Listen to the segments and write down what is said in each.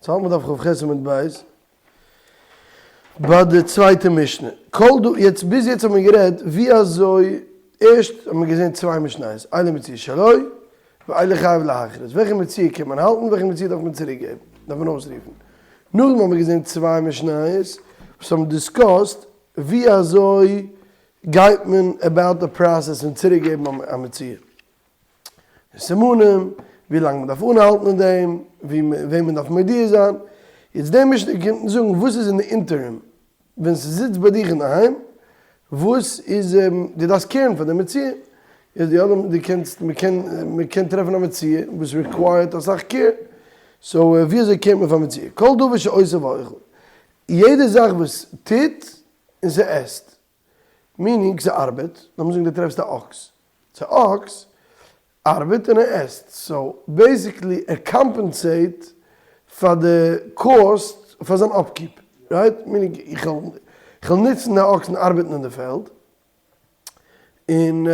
סאו האלט מען דף כ"ח עמוד ב' ביי די צווייטע משנה. כל דא, יעצט ביז יעצט האט מען גערעדט ווי אזוי, ערשט האט מען געזען צוויי משניות, אלו מציאות שלו ואלו חייב להחריז, וועלכע מציאה קען מען האלטן, וועלכע מציאה דארף מען צוריק געבן, דארף מען אויסרופן. נאכדעם האט מען געזען צוויי משניות וואס האבן discussed ווי אזוי גייט מען about די process פון צוריק געבן א מציאה. סימנים, ווי לאנג מען דארף אנהאלטן אין דעם, ווי וועם מען דארף מודיע זיין. יעצט די משנה קומט אונז זאגן וואס איז אין די interim, ווען ס'זיצט ביי דיך אינדערהיים, וואס איז, דו דארפסט care ן פאר די מציאה. יעצט די עולם, דו קענסט, מען קען, מען קען טרעפן א מציאה וואס require ט אסאך care, so ווי אזוי care ט מען פאר מציאה? כל דבר שעושה ואוכל, יעדע זאך וואס טוט און ס'עסט, meaning ס'ארבעט, לאמיר זאגן דו טרעפסט א אקס, ס'א אקס ארבעט און ער עסט, so basically ער compensate פאר די cost פאר זיין upkeep, right? Meaning איך וועל נוצן די אקסן ארבעטן אין די פעלד, און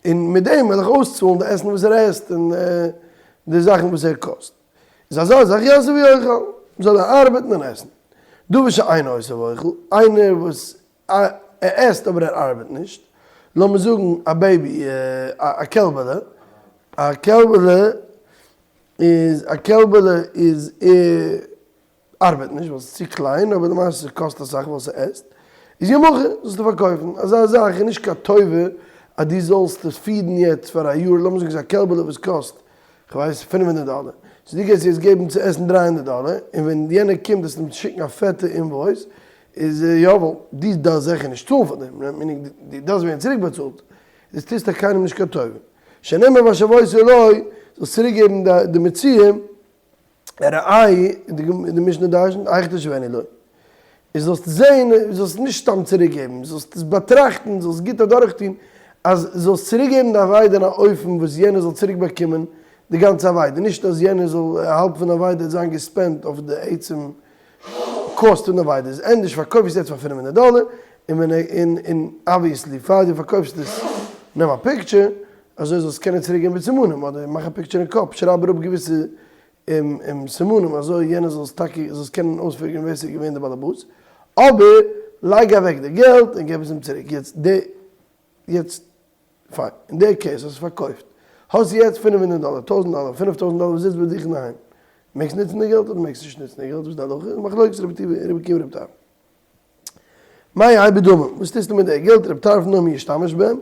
און מיט דעם וועל איך אויסצאלן די עסן וואס ער עסט און די זאכן וואס ער קאסט. איז אזא זאך יעשה ויאכל, זאל ער ארבעטן און עסן. דבר שאינו עושה ואוכל, איינער וואס ער עסט אבער ער ארבעט נישט, לאמיר זאגן א baby, א קעלבעלע, א קעלבעלע איז, א קעלבעלע איז ער ארבעט נישט ווייל ס'איז צו קליין, אבער למעשה ס'קאסט אסאך ווייל ס'עסט, איז ימכר, זאלסטו פארקויפן, אזא זאך איז נישט קיין טובה אז דו זאלסט עס feed ן יעצט פאר א יאר, לאמיר זאגן ס'איז א קעלבעלע וואס קאסט כ'ווייס 500 דאלער, so דו גייסט יעצט געבן צו עסן 300 דאלער, און ווען יענער קומט וועסטו אים שיקן א פעטע invoice, איז יא ווייל דו דארפסט זיכער נישט צאלן פאר דעם, meaning דו דארפסט ווערן צוריק באצאלט, איז טוסטו קיינעם נישט קיין טובה, שנאמר והשבות לו, זאלסט צוריק געבן די מציאה. ראה, די משנה דרשנ'ט, היאך תשיבנו לו. איז זאלסט זען, זאלסט נישט סתם צוריק געבן, זאלסט עס באטראכטן, זאלסט גוט אדורכטון, אז זאלסט צוריק געבן די אבידה אין א אופן וואס יענער זאל צוריק באקומען די גאנצע אבידה, נישט אז יענער זאל, האלב פון די אבידה זיין גע spend ט אויף די עצם cost פון די אבידה, איז ענדערש פארקויף עס יעצט פאר 500 דאלער, און ווען ער, און, און obviously פאר דו פארקויפסט עס, נעם א picture, אזוי זאלסט קענען צוריק געבן בסימנים, אדער מאך א picture אין קאפ, שרייב אראפ געוויסע סימנים אזוי יענער זאל עס טאקע זאל עס קענען אויס figure ן ווער ס'איז געווען די באלעבאס, אבער לייג אוועק די געלט און געב עס אים צוריק, יעצט די יעצט פיין, אין די case האסט פארקויפט, האסט יעצט 500 דאלער, טויזנט דאלער, 5000 דאלער וואס זיצט ביי דיך אינדערהיים, מעגסט נוצן די געלט אדער מעגסט נישט נוצן די געלט, וואס איז די הלכה? מחלוקת רבי עקיבא רבי טרפון. מה יהא בדמים, וואס טוסטו מיט די געלט, רבי טרפון אומר ישתמש בהם,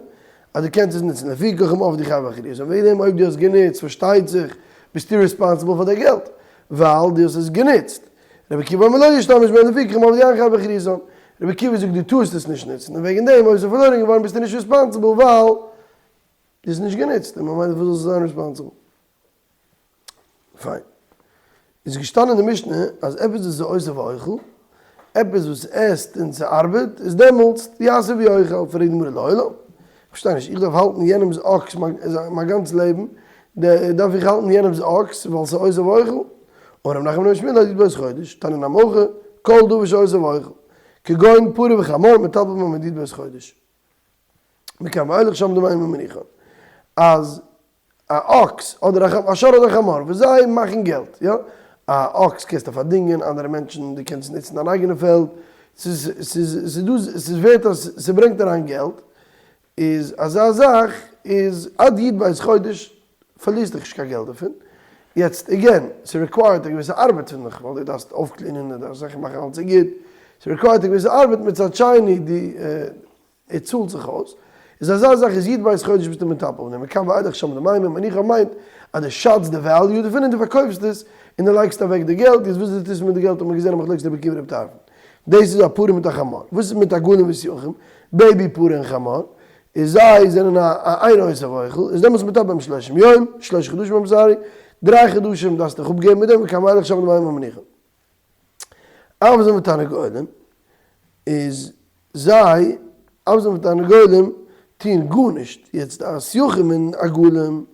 אז דו קענסט עס נוצן, לפיכך אם אבדו חייב באחריותן, און וועגן דעם אויב דו האסט גענוצט, פארשטייט זיך, ביסטו responsible פאר די געלט, ווייל דו האסט עס גענוצט. רבי עקיבא אומר לא ישתמש בהם, לפיכך אם אבדו אין חייב באחריותן. רבי עקיבא זאגט דו טארסט עס נישט נוצן, און וועגן דעם אויב עס איז פארלוירן געווארן ביסטו נישט responsible ווייל דו האסט נישט גענוצט, און ממילא פארוואס זאלסטו זיין responsible? פיין. איז געשטאנען אין די משנה אז עפעס וואס איז עושה ואוכל, עפעס וואס עסט און ס'ארבעט, איז דעמאלטס יעשה ויאכל, פרעגט די גמרא לעולם? איך פארשטיי נישט, איך דארף האלטן יענעמ'ס אקס מיין גאנץ לעבן, דארף איך האלטן יענעמ'ס אקס ווייל ס'איז עושה ואוכל? אמר רב נחמן אמר שמואל עד י"ב חודש, תניא נמי הכי, כל דבר שעושה ואוכל, כגון פרה וחמור מטפל בהם עד י"ב חודש. מכאן ואילך שם דמיהם מניחן. אז א אקס אדער א שור אדער א חמור וואס זיי מאכן געלט, יא, א אקס קענסטו פארדינגען אנדערע מענטשן, דו קענסט נוצן דיין אייגענע פעלד, ס'איז ס'איז ס'איז דא ס'איז ווערט אז ס'ברענגט אריין געלט, איז אזא זאך איז עד י"ב חודש פארלירסט דיך נישט קיין געלט דערפון, יעצט again ס' require ט א געוויסע ארבעט פון דיך ווייל דו דארפסט אויפ clean ען דו דארפסט זיכער מאכן אלעס איז גוט, ס' require ט א געוויסע ארבעט מצד שני דו ער צאלט זיך אויס, איז אזא זאך איז י"ב חודש ביסטו מטפל אין דעם, מכאן ואילך שם דמיהם מניחן מיינט אז דו שאצט די value דערפון און דו פארקויפסט עס און דו לייגסט אוועק די געלט, יעצט וואס דו טוסט מיט די געלט האט מען געזען א מחלוקת רבי עקיבא רבי טרפון, דאס איז א פרה מיט א חמור, וואס איז מיט עגלים וסיוכין, baby פרה און חמור, איז זיי זענען א א אינו עושה ואוכל, איז דעמאלטס מטפל בהם שלשים יום, שלשה חדשים I'm sorry, דריי חדשים דארפסטו דיך אפגעבן מיט דעם, מכאן ואילך שם דמיהם מניחן. אווזים ותרנגולים איז זיי, אווזים ותרנגולים טוהן גארנישט, יעצט די סייחים און עגלים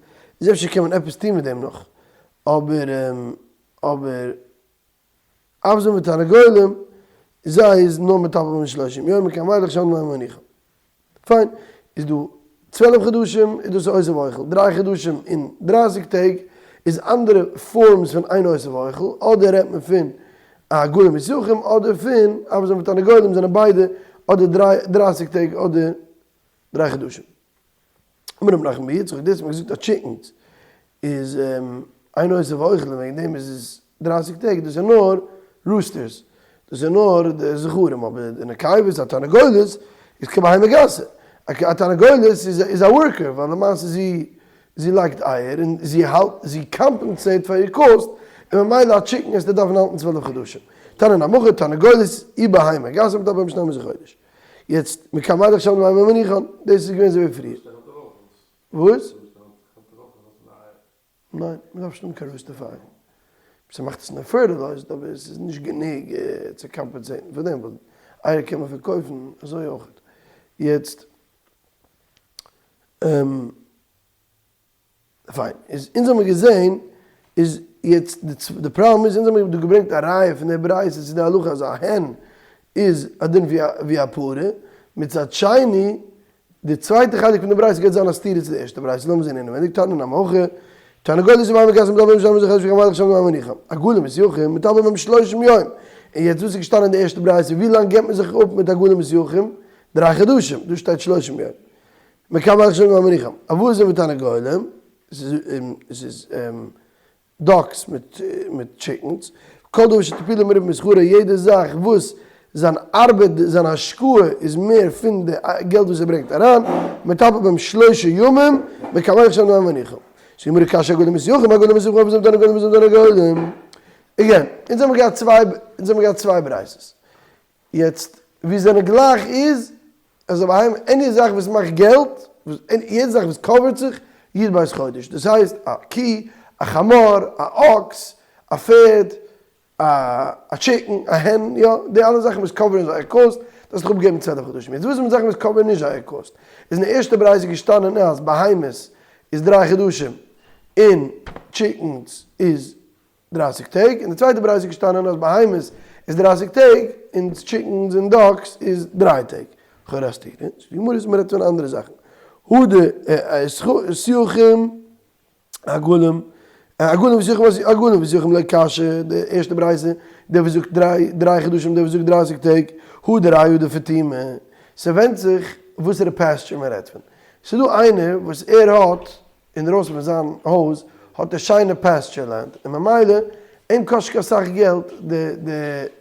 איז אפשר קען מען עפעס טוהן מיט דעם נאך, אבער אבער אווזים ותרנגולים זיי איז נאר מטפל בהם שלשים יום מכאן ואילך שם דמיהם מניחן. פיין, איז דא 12 חדשים איז דאס עושה ואוכל, דריי חדשים און 30 טעג. איז אנדערע forms פון אינו עושה ואוכל, אדער רעדט מען פון עגלים וסיוכין אדער פון אווזים ותרנגולים זענען ביידע אדער דריי דרייסיג טעג אדער דריי חדשים. אמר רב נחמן בר יצחק דאס האט מען געזאגט אז chickens איז אינו עושה ואוכל און וועגן דעם איז עס דרייסיג טעג דאס איז נאר roosters דאס איז נאר די זכרים אבער די נקבות א תרנגולת איז כבהמה גסה א תרנגולת איז א worker ווייל למעשה זי זי לייגט אייער און זי האלט זי compensate פאר איר קאסט און ממילא א chicken וועסטו דארפן האלטן 12 חדשים. תנא נמי הכי תרנגולת היא בהמה גסה מטפל בהם שנים עשר חודש. יעצט מכאן ואילך שם דמים מניחן דאס איז געווען אזוי ווי פריער. וואס? ניין, מען דארף נישט האבן קיין rooster פאר אייער. ס'מאכט עס נאר fertilized אבער עס איז נישט גענוג צו compensate ן פאר דעם ווייל אייער קען מען פארקויפן אזוי אויך. יעצט. פיין, איז אונז האמיר געזעהן איז יעצט די פראבלעם איז אונז האמיר דא געברענגט א ראיה פון די ברייתא צו די הלכה אז א hen איז א דין ווי א פרה, מצד שני די צווייטע חלק פון די ברייתא גייט זיין א סתירה צו די ערשטע ברייתא, לאמיר זעהן אינעווייניג, תנא נמי הכי, תרנגולת היא בהמה גסה מטפל בהם שנים עשר חודש מכאן ואילך שם דמים מניחן, עגלים וסיוכין מטפל בהם שלושים יום, און יעצט וואס איז געשטאנען אין די ערשטע ברייתא ווי לאנג געבט מען זיך אפ מיט עגלים וסיוכין? דריי חדשים, דא שטייט שלושים יום. מכאן ואילך שם דמים מניחן. אווזים ותרנגולים, ס'איז ducks מיט chickens, כל דבר שטיפולו מרובה משכרו, יעדע זאך וואס זיין ארבעט, זיין השקעה איז מער פון די געלט וואס ער ברענגט אריין, מטפל בהם שלושה ימים, מכאן ואילך שם דמים מניחן. זאגט די גמרא קשיא עגלים וסיוכין, עגלים וסיוכין, אווזים ותרנגולים, אווזים ותרנגולים. Again, אונז האבן געהאט צוויי, אונז האבן געהאט צוויי ברייתות. יעצט ווי זענען גלייך איז אז א בהמה any זאך וואס מאכט געלט, יעדע זאך וואס cover ט זיך י"ב חודש, דאס הייסט א קי, א חמור, א אקס, א פערד, א chicken, א hen, יא, די אלע זאכן וואס cover ן זייער קאסט, דארפסט דיך אפגעבן 12 חדשים. יעצט וואס איז מיט זאכן וואס cover ן נישט זייער קאסט? איז אין די ערשטע ברייתא געשטאנען אז בהמות איז דריי חדשים און chickens איז דרייסיג טעג, און די צווייטע ברייתא איז געשטאנען אז בהמות איז דרייסיג טעג, און chickens און ducks איז דריי טעג. לכאורה א סתירה, זאגט די גמרא אז מ'רעדט פון אנדערע זאכן. הא דסיוכין עגלים, עגלים וסיוכין וואס עגלים וסיוכין לא קשיא, די ערשטע ברייתא, דער וואס זאגט דריי דריי חדשים דער וואס זאגט דרייסיג טעג, הא דרעיה הא דפטומי, ס'ווענדט זיך וואסערע pasture מ'רעדט פון. ס'דא איינער וואס ער האט אינדרויסן פון זיין הויז האט ער שיינע pasture land און ממילא אים קאסט נישט קיין סאך געלט די די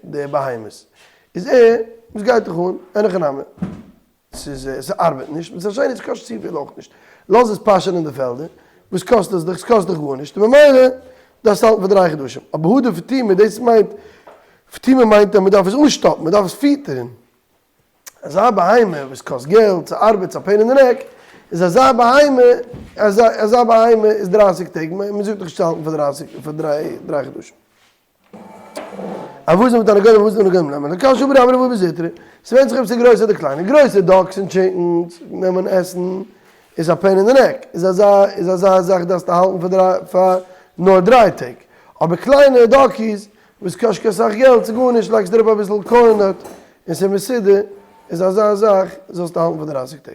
די בהמות איז ער וואס גייט דיך אן אין הכי נמי ס'איז ס'ארבעט נישט מצד שני ס'קאסט צופיל אויך נישט לאז עס פאשען אין די פעלדער וואס קאסט עס דיך ס'קאסט דיך גארנישט און ממילא דארפסט האלטן פאר דריי חדשים אבער הא דפטומי דאס מיינט פטומי מיינט אז מ'דארף עס אנשטאפן מ'דארף עס פיטערן. אזא בהמה וואס קאסט געלט, ס'ארבעט, ס'א pain אין די neck, איז אזא בהמה, אזא אזא בהמה איז דרייסיג טעג, מען זאגט דאך נישט צו האלטן פאר דרייסיג פאר דריי דריי חדשים. אווזים ותרנגולים אווזים ותרנגולים נעמען לא קשיא הא ברבא והא בזוטרא, ס'ווענדט זיך אויב ס'איז גרויס אדער קליינע, גרויסע ducks און chickens נעמען עסן איז א pain אין די neck, איז אזא איז אזא זאך דארפסטו האלטן פאר דריי פאר נאר דריי טעג, אבער קליינע duckies וואס קאסט קיין סאך געלט ס'איז גארנישט לייגסט אראפ אביסל corn דארט און ס'איז מסודר איז אזא זאך זאלסטו האלטן פאר דרייסיג טעג.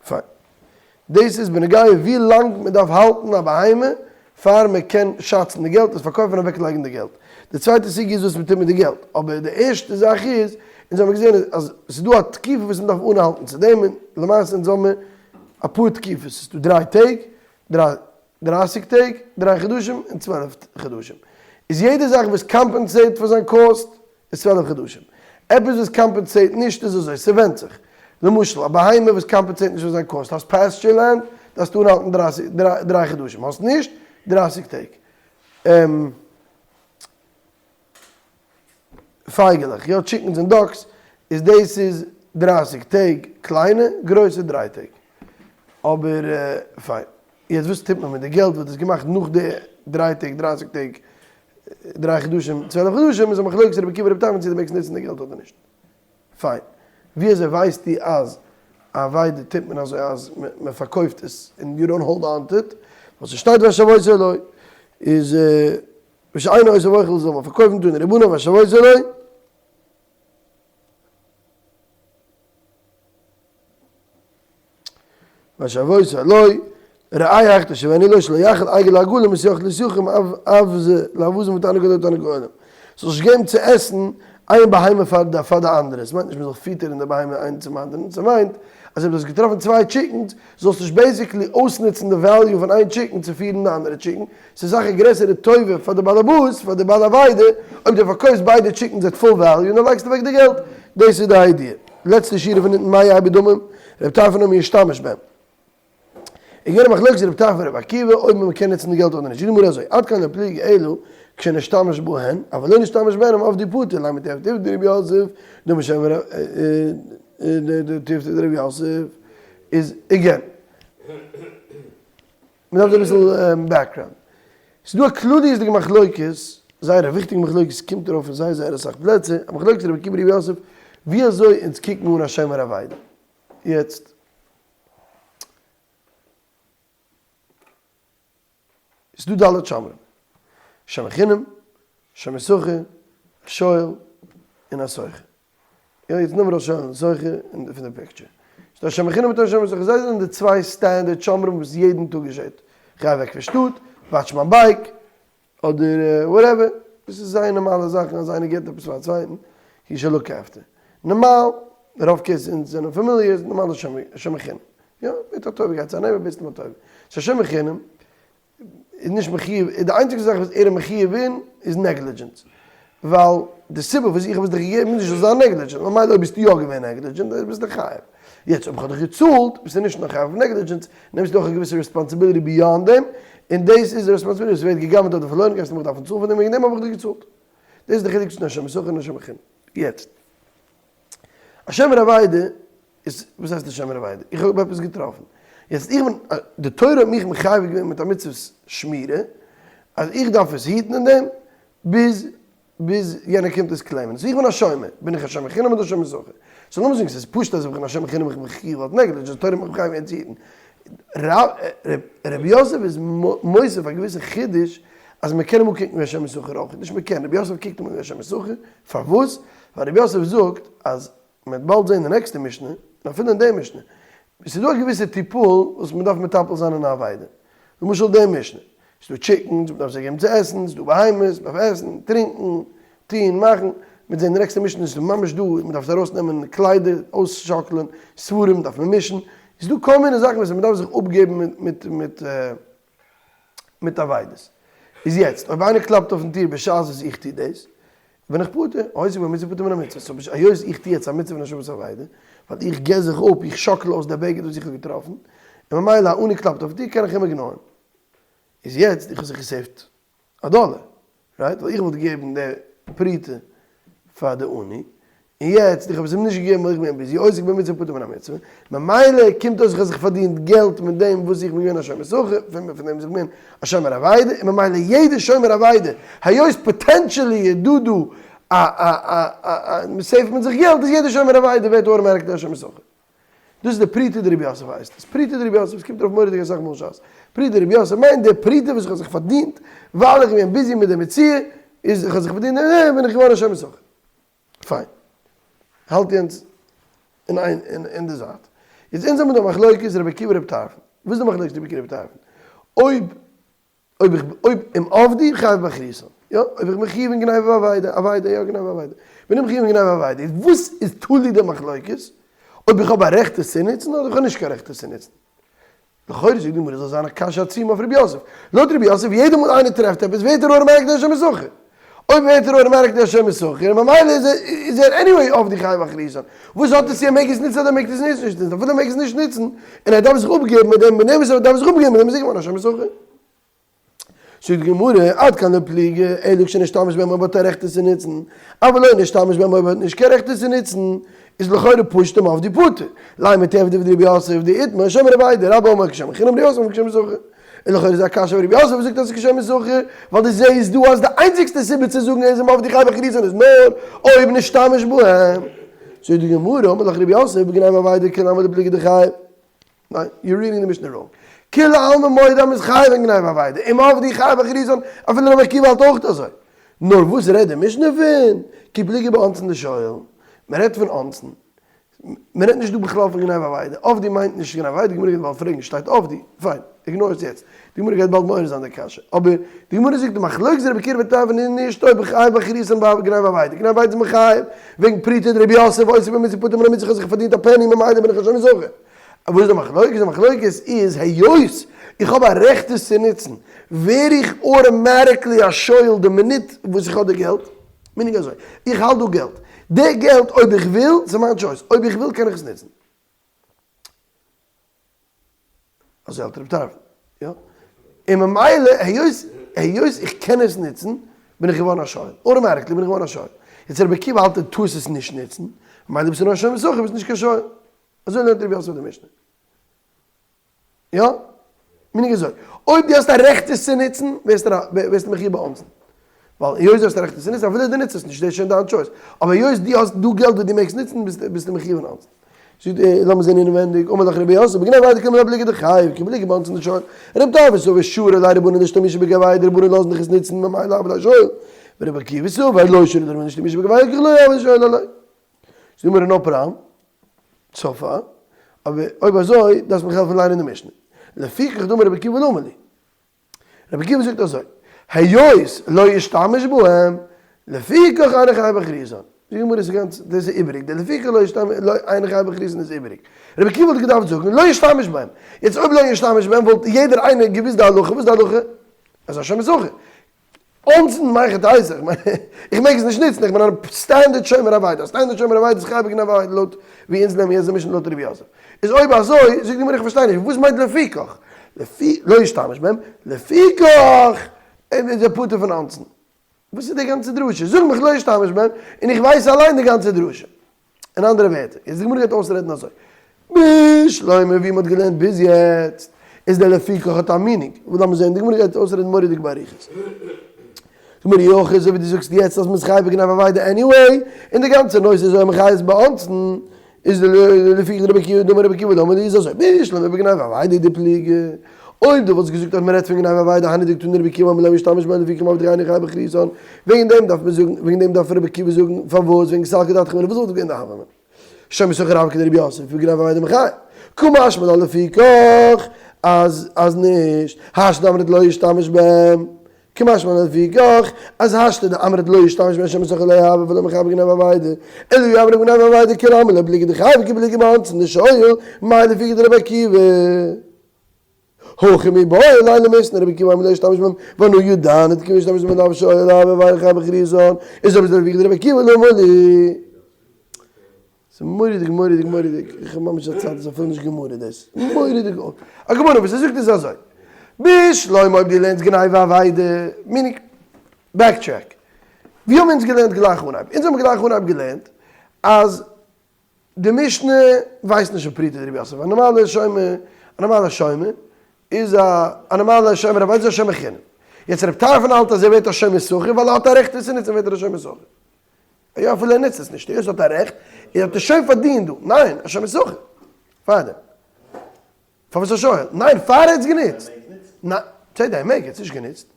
פיין. דאס איז בנוגע ווי לאנג מען דארף האלטן א בהמה פאר מען קען שאצן די געלט, עס פארקויפן און אוועק לייגן די געלט. די צווייטע סוגיא איז וואס מען טוט מיט די געלט. אבער די ערשטע זאך איז, אונז האבן געזען אז ס'איז דא א תקופה וואס מען דארף אנהאלטן צו דעם, און למעשה אונז האבן מיר אפאר תקופות, ס'איז דא דריי טעג, דריי דרייסיג טעג, דריי חדשים און 12 חדשים. איז יעדע זאך וואס compensate פאר זיין קאסט איז 12 חדשים. עפעס וואס compensate נישט איז אזוי, ס'ווענדט זיך. למשל, א בהמה וואס compensate נישט פאר זיין קאסט, האסט pasture land, דארפסטו אנהאלטן דרייסיג, דריי חדשים, האסט נישט, דרייסיג טעג. פייגעלעך, יא chickens און ducks, איז דאס איז דרייסיג טעג קליינע, גרויסע דריי טעג. אבער פיין. יעצט וואס טוט מען מיט די געלט וואס האט עס געמאכט נאך די דריי טעג, דרייסיג טעג, דריי חדשים, 12 חדשים, איז א מחלוקת רבי עקיבא רבי תימון צו דו מעגסט נוצן די געלט אדער נישט. פיין. ווי אזוי ווייסטו אז א אבידה טוט מען אזוי אז מען פארקויפט עס און you don't hold on to it? ווייל ס'שטייט והשבות אלי איז ושאינו עושה ואוכל זאל מען פארקויפן תנו רבנן והשבות אלי. והשבות אלי. ראה איך תשיבני לו שלא יאכל עגל לעגלים ושיח לשיחים אווז לאווזים ותרנגול לתרנגולים. זאלסט נישט געבן צו עסן איין בהמה פאר די פאר די אנדערע, עס מיינט נישט מען זאל פיטערן די בהמה איינס צום אנדערן, ס'מיינט אז אויב דו האסט געטראפן צוויי chickens זאלסטו נישט basically אויסנוצן די value פון איין chicken צו פירן די אנדערע chicken, ס'איז אסאך א גרעסערע טובה פאר די באלעבאס, פאר די בעל אבידה, אויב דו פארקויפסט ביידע chickens at full value און דו לייגסט אוועק די געלט. דאס איז די idea. לעצטע שורה פון אונטן מה יהא בדמים, ר' טרפון אומר ישתמש בהם. איז געווען א מחלוקת רבי טרפון און רבי עקיבא אויב מען קען נוצן די געלט אדער נישט, זאגט די גמרא אזוי, עד כאן לא פליגי אלא כשנשתמש בהן, אבל לא נשתמש בהן אם אבדו פטור, לימא תיובתא דרבי יוסף, דאמר שם תיובתא דרבי יוסף, איז again, מען דארף דא אביסל background, ס'איז דא א כלליות'דיגע מחלוקת, זייער א וויכטיגע מחלוקת, ס'קומט ארויף אין זייער זייער אסאך פלעצער, א מחלוקת רבי עקיבא רבי יוסף, ווי אזוי אונז קוקן אן א שומר אבידה, יעצט. ס'איז דא ד' שומרים, שומר חינם, שומר שכר, א שואל, און א שוכר. יא, יעצט נעם ארויס שואל און שוכר פון די picture. ס'איז דא א שומר חינם מיט א שומר שכר, זיי זענען די צוויי standard שומרים וואס יעדן טאג געשעט. כ'גיי אוועק פון שטאט, watch מיין bike, אדער whatever, דאס איז זייער נארמאלע זאכן אז איינער געבט עפעס פאר א צווייטן, he should look after. נארמאל, רוב cases אונז זענען familiar, איז נארמאל שומר חינם. יא, מיט א טובה גייט צו א neighbor בעטסט אים א טובה. סאו שומר חינם איז נישט מחיוב, די איינציגסטע זאך וואס ער איז מחיוב אין איז negligence. ווייל די סיבה וואס איך האב עס דיך געגעבן איז נישט זאלסט זיין negligent, ממילא אויב ביסטו יא געווען negligent ביסטו חייב. יעצט אויב איך האב דיך געצאלט ביסטו נישט נאר חייב אויף negligence, נעמסטו אויך א געוויסע responsibility beyond דעם, און דאס איז די responsibility, וואס ווערט גע'גנב'ט אדער פארלוירן גייסטו מיך דארפן צאלן פאר דעם, וועגן דעם האב איך דיר געצאלט. דאס איז די חילוק צווישן א שומר שכר און א שומר חינם. יעצט, א שומר אבידה איז, וואס הייסט א שומר אבידה? איך האב עפעס געטראפן. יעצט איך בין, די תורה האט מיך מחייב געווען מיט א מצוות שמירה, אז איך דארף עס היטן אין דעם, ביז ביז יענער קומט עס claim ען. so איך בין א שומר. בין איך א שומר חינם אדער שומר שכר? so לאמיר זאגן ס'איז פשוט אז איך בין א שומר חינם איך בין מחיוב אלס negligence, תורה האט מיך מחייב געווען צו היטן. ר' יוסף איז מוסיף א געוויסע חידוש אז מען קען אים אנקוקן ווי א שומר שכר אויך. נישט מען קען, ר' יוסף קוקט אים אן ווי א שומר שכר. פארוואס? ווייל ר' יוסף זאגט אז מען וועט באלד זען אין די נעקסטע משנה, און אפילו אין די משנה, עס איז דא א געוויסע טיפול וואס מען דארף מטפל זיין אין א אבידה. למשל די משנה, עס איז דא chickens, מען דארף זיי געבן צו עסן, עס איז דא בהמות, מען דארף עסן, טרינקען, טון, מאכן, מען וועט זען אין די נעקסטע משנה עס איז ממש דא, מען דארף ארויסנעמען קליידער, אויסשאקלען, ספרים דארף מען מישן, עס איז דא כל מיני זאכן וואס מען דארף זיך אפגעבן מיט מיט מיט אבידות. איז יעצט, אויב איינער קלאפט אויפן טיר בשעת וואס איך טו דאס, בין איך פטור, העוסק במצוה פטור מן המצוה, so היות איך טו יעצט א מצוה פון השבת אבידה, ווייל איך געב זיך אפ, איך שאקל אויס די בגד וואס איך האב געטראפן, און ממילא א עני קלאפט אויף טיר קען איך אים ignore ן. איז יעצט, איך האב זיך גע save ט א דאלער, right? ווייל איך וואלט געגעבן די פרוטה פאר די עני, און יעצט איך האב עס אים נישט געגעבן ווייל איך בין busy, עוסק במצוה פטור מן המצוה, ממילא קומט אויס איך האב זיך פארדינט געלט מיט דעם וואס איך בין געווען א שומר שכר, פון דעם וואס איך בין א שומר אבידה, און ממילא יעדע שומר אבידה, היות potentially איז דא דא א א א א א save ט מען זיך געלט, איז יעדע שומר אבידה ווערט automatically א שומר שכר. דאס איז די פרוטה דרבי יוסף הייסט עס, פרוטה דרבי יוסף, עס קומט ארויף מורא'דיג אסאך מאל שס, פרוטה דרבי יוסף מיינט די פרוטה וואס איך האב זיך פארדינט ווייל איך בין busy מיט די מציאה, איז איך האב זיך פארדינט בין איך געווארן א שומר שכר. פיין. האלט יענץ אין איין אין די זייט. יעצט אונז האבן דא מחלוקת רבי עקיבא רבי טרפון. וואס איז די מחלוקת רבי עקיבא רבי טרפון? אויב אויב איך אויב אם אבדו חייב באחריותן. יא, אויב איך בין מחיוב אין גניבה ואבידה, אבידה יא גניבה ואבידה. בין איך מחיוב אין גניבה ואבידה. איז וואס איז תלוי די מחלוקת? אויב איך האב א רעכט עס צו נוצן אדער איך האב נישט קיין רעכט עס צו נוצן. לכאורה זאגט די גמרא זאל זיין א קשיא עצומה אויף רבי יוסף. לויט רבי יוסף יעדע מאל איינער טרעפט עפעס ווערט ער automatically א שומר שכר. אויב ווערט ער automatically א שומר שכר ממילא איז ער anyway אויף די חייב באחריותן. וואס האט עס צו ער מעג עס נוצן אדער מעג עס נישט נוצן? אפילו ער מעג עס נישט נוצן און ער דארף זיך אפגעבן מיט דעם מיט דעם וואס ער דארף זיך אפגעבן מיט דעם איז ער געווארן א שומר שכר. זאגט די גמרא, עד כאן לא פליגי, אלא כשנשתמש בהם אויב האט ער רעכט עס צו נוצן, אבל לא נשתמש בהם אויב ער האט נישט קיין רעכט עס צו נוצן, איז לכאורה פשוט אם אבדו פטור. לימא תיובתא דרבי יוסף דאיתמר שומר אבידה, רבה אמר כשומר חינם ר' יוסף אמר כשומר שכר. און לכאורה איז א קשיא אויף רבי יוסף וואס זאגט אז ס'איז כשומר שכר, ווייל דו זעהסט דא אז די איינציגסטע סיבה צו זאגן איז אם אבדו חייב באחריותן איז נאר אויב נשתמש בהם. זאגט די גמרא, אמר לך רבי יוסף, בגניבה ואבידה כולי עלמא לא פליגי דחייב. ניין, you're reading די משנה wrong. כולי עלמא מודה אז מ'איז חייב אין גניבה ואבידה, אם אבדו חייב באחריותן, אפילו רבי עקיבא האלט אויך אזוי. נאר וואס רעדט די משנה פון? כי פליגי באונסין דשואל. מ'רעדט פון אונסין. מען רעדט נישט דא בכלל פון גניבה ואבידה, עבדי מיינט נישט גניבה ואבידה, די גמרא גייט באלד פרעגן, שטייט עבדי, פיין, ignore עס יעצט, די גמרא גייט באלד מעורר זיין די קשיא, אבער די גמרא זאגט די מחלוקת רבי עקיבא ורבי טרפון איז נישט אויב חייב באחריותן ביי גניבה ואבידה, גניבה ואבידה איז מחייב וועגן פרוטה דרבי יוסף עוסק במצוה פטור מן המצוה כ'האב זיך פארדינט א פעני ממילא בין איך א שומר שכר. וואס איז די מחלוקת? די מחלוקת איז היות איך האב א רעכט עס צו נוצן ווער איך automatically א שואל די מינוט וואס איך האב די געלט, meaning אזוי, איך האלט דא געלט, די געלט אויב איך וויל, ס'איז מיין choice, אויב איך וויל קען איך עס נוצן. אזוי האלט רבי טרפון, יא? און ממילא היות היות איך קען עס נוצן, בין איך געווארן א שואל, automatically בין איך געווארן א שואל. יעצט רבי עקיבא האלט דו טארסט עס נישט נוצן, ממילא ביסטו נאר א שומר שכר, ביסט נישט קיין שואל. אזוי לערנט רבי יוסף די משנה. יא? meaning אזוי, אויב דו האסט א רעכט עס צו נוצן, ווערסטו מחיוב באונסין. ווייל היות דו האסט א רעכט עס צו נוצן, אפילו דו נוצט עס נישט, דאס איז שוין דיין choice. אבער היות דו האסט דא געלט וואס דו מעגסט נוצן, ביסטו מחיוב אין אונסין. זאגט ער, לאמיר זען אינעווענדיג, אמר לך רבי יוסף, בגניבה ואבידה כולי עלמא לא פליגי דחייב, כי פליגי באונסין דשואל. רבי טרפון סבר שרי ליה רבנן לאשתמושי בגוייהו, די רבנן לאזן דיך עס נוצן, ממילא הוה ליה שואל. ורבי עקיבא סבר לא שרי ליה רבנן לאשתמושי בגוייהו, לפיכך לא הוה ליה שואל עילויה. זאגט די גמרא no problem, so far, אבער אויב אזוי דארפסט מיך העלפן ליינען די משנה. לפיכך דאמר רבי עקיבא למה לי. רבי עקיבא זאגט אזוי, היות לא ישתמש בהם, לפיכך אינו חייב באחריותן. זאגט די גמרא ס'איז גאנץ, דאס איז איבעריג, די לפיכך לא ישתמש, לא אינו חייב באחריותן איז איבעריג. רבי עקיבא וואלט געדארפט זאגן לא ישתמש בהם. יעצט אויב לא ישתמש בהם וואלט יעדער איינער געוואוסט די הלכה, וואס איז די הלכה? אז השם איז זכר. אונסין מהיכא תיתי, איך מיין, איך מעג עס נישט נוצן, איך בין א standard שומר אבידה, א standard שומר אבידה איז חייב בגניבה ואבידה לויט ווי אונז נעמען יעצט די משנה לויט רבי יוסף. איז אויב אזוי, זאגט די גמרא איך פארשטיי נישט, וואס מיינט לפיכך? לפי, לא ישתמש בהם, לפיכך איז ער פטור פון אונסין. וואס איז די גאנצע דרשה? זאג מיך לא ישתמש בהם, און איך ווייס אליין די גאנצע דרשה. אין אנדערע ווערטער, יעצט די גמרא גייט אויסרעדן אזוי, בשלמא ווי מ'האט געלערנט ביז יעצט, איז דער לפיכך האט א meaning, וואס לאמיר זען, די גמרא גייט אויסרעדן מורא'דיג באריכות. די גמרא אי הכי אזוי ווי דו זאגסט יעצט אז מ'איז חייב בגניבה ואבידה anyway, און די גאנצע נושא איז אויב מ'חייב באונסין, איז די לפיכך דרבי עקיבא דאמר רבי עקיבא למה לי איז אזוי, בשלמא בגניבה ואבידה דפליגי, אויב דו וואלסט געזאגט אז מ'רעדט פון גניבה ואבידה היינו דקתני רבי עקיבא אמר לא ישתמש בהן לפיכך מעבדי אינו חייב באחריותן, וועגן דעם דארף מען זאגן, וועגן דעם דארף רבי עקיבא זאגן, פארוואס, וועגן סלקא דעתך אמינא, וואס וואלט געווען די הוה אמינא? שומר שכר הוה כדרבי יוסף, בגניבה ואבידה מיחייב. קא משמע לן לפיכך אז אז נישט, השתא דאמרת לא ישתמש בהם, קא משמע לן לפיכך אז השתא דאמרת לא ישתמש בהם שומר שכר לא הוה ולא מיחייב בגניבה ואבידה, אלא אי אמרת בגניבה ואבידה כולי עלמא לא פליגי דחייב כי פליגי באונסין דשואל, מאי לפיכך דרבי עקיבא. הכא מיבעי ליה למיתנא רבי עקיבא אמר לא ישתמש בהם ואנא ידענא דכיון ישתמש בהם לאו שואל הוה ואינו חייב באחריותן איז אויב איז לפיכך דרבי עקיבא למה לי. ס'איז מורא'דיג מורא'דיג מורא'דיג, איך האב ממש א צייט, ס'איז אפילו נישט גמרא דאס, מורא'דיג, א גמרא וואס ער זאגט איז אזוי, בשלמא אויב דו לערנסט גניבה ואבידה, meaning, backtrack, ווי האבן אונז געלערנט גלייך אנהייב? אונז האבן גלייך אנהייב געלערנט אז די משנה ווייסט נישט פון פרוטה דרבי יוסף, א נארמאלע שומר, א נארמאלע שומר איז א א נארמאלע שומר אבידה איז א שומר חינם. יעצט רב טרפון האלט אז ער ווערט א שומר שכר ווייל ער האט א רעכט עס צו נוצן ווערט ער א שומר שכר. יא אפילו ער נוצט עס נישט, היות ער האט א רעכט, ער האט עס שוין פארדינט דא, ניין, א שומר שכר. פארדעם. פארוואס א שואל? ניין, פאר ער האט עס גענוצט. ניין, בסדר, ער מעג, ער האט עס נישט גענוצט.